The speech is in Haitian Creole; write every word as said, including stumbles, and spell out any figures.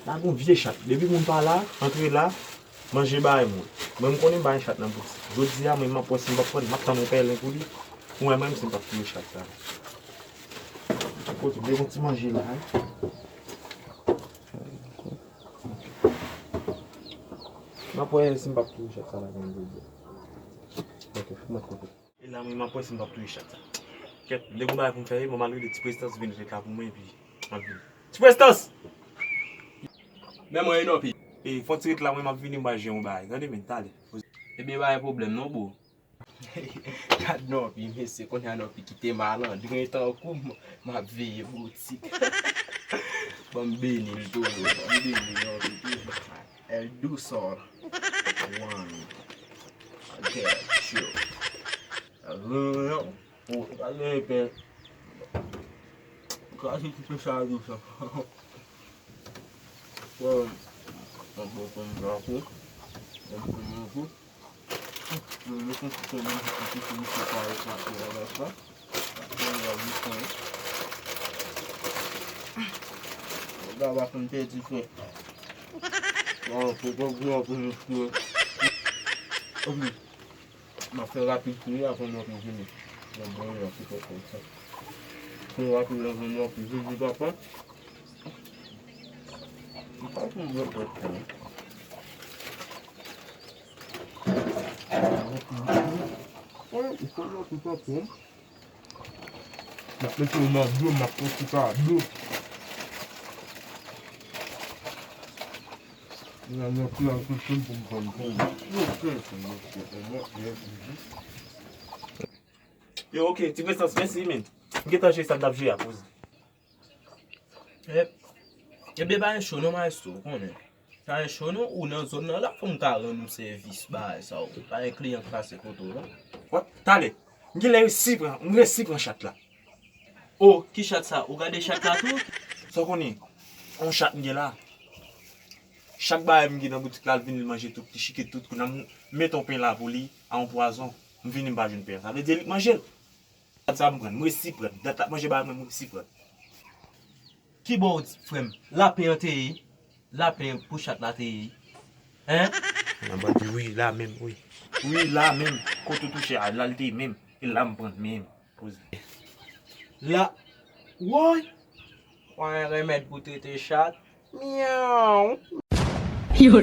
La gon vye chat. Depi moun pa la, antre la, manje bay moun. Mwen m konnen bay chat nan boutik. Jodi a, mwen m ap wè si m p ap pran, m ap tann yon pèlen pou li. Pou mwen menm, si m p ap touye chat sa. Kote, vle gon ti manje la, wi. M ap wè si m p ap touye chat sa la, jan m te di. Ok, fout mwen kote. E la, mwen, m ap wè si m p ap touye chat sa. Kèt, m te gon bagay pou m fè, wi, bon, malgre de ti prestans vin ret la pou mwen, epi m ap vini. Ti prestans! Men mwen, Nòpi. E, fò ti ret la, mwen, m ap vini, m pral jere yon bagay. Tande, men, talè. Ebyen, pa gen pwoblèm, non, bro. Gad Nòpi, mesye, kounye a Nòpi kite malandren tankou m, m ap veye boutik. Ban m beni l toujou, ban m beni Nòpi toujou. El Dusor. One. Get you. Yo, yo, yo. Oh, pa gen pen. Kraze ti pe sa yo sa. Bon, bon, bon, bon, bon. Bon, bon, bon, bon. Yo, yo, konn ti pe, ti pe, ti pe, ti pe, pa, pa, pa, pa, pa. Gaba konn pèdi frè. Bon, fò pa vin ap vin frè. Ok. M ap fè rapid tou wi avan Nòpi vini. Nan bon yon ti pòpòt sa. Fè rapid avan Nòpi vini papa. M pa konn lòt lòt tan. Wi, ou konn Nòpi papa. M ap mete w nan dlo, m ap pran ti pa dlo. Nan yon ti an kou choud pou m vann pou ou. Yo, frè, se yon ti an mwen, mwen, mwen. Yo, ok, ti prestans, mèsi, men. M gentan jwe sa m t ap jwe a, poze. E, ebyen, pa gen cho non, maestro, ou konnen. Sa e cho non, ou nan zòn nan la, fò m ka rann ou sèvis, bagay sa yo. Pa gen kliyan k pase kote w non. Wè, talè. M genlè resi pran, m resi pran chat la. O, ki chat sa? Ou gade chat la tou? Sa w konnen, yon chat m gen la. Chak bagay m gen nan boutik la, l vin, l manje tout, li chike tout. Kounye a m met yon pen la pou li, a yon pwazon. M vini, m pa jwenn pen an. Sa vle di, e li k manje l. Sa m pran, m resi pran. Dat l ap manje bagay mwen, m resi pran. Ki bò w di, frè m? Lapen an te ye? Lapen pou chat la te ye? Hein? Nan bò di wi, la menm, wi. Wi, la menm. Kote w touche a, la l te ye menm. E la m pran menm. Poze. La. Woy! Ou pa gen remèd pou trete chat? Myaw. Yo.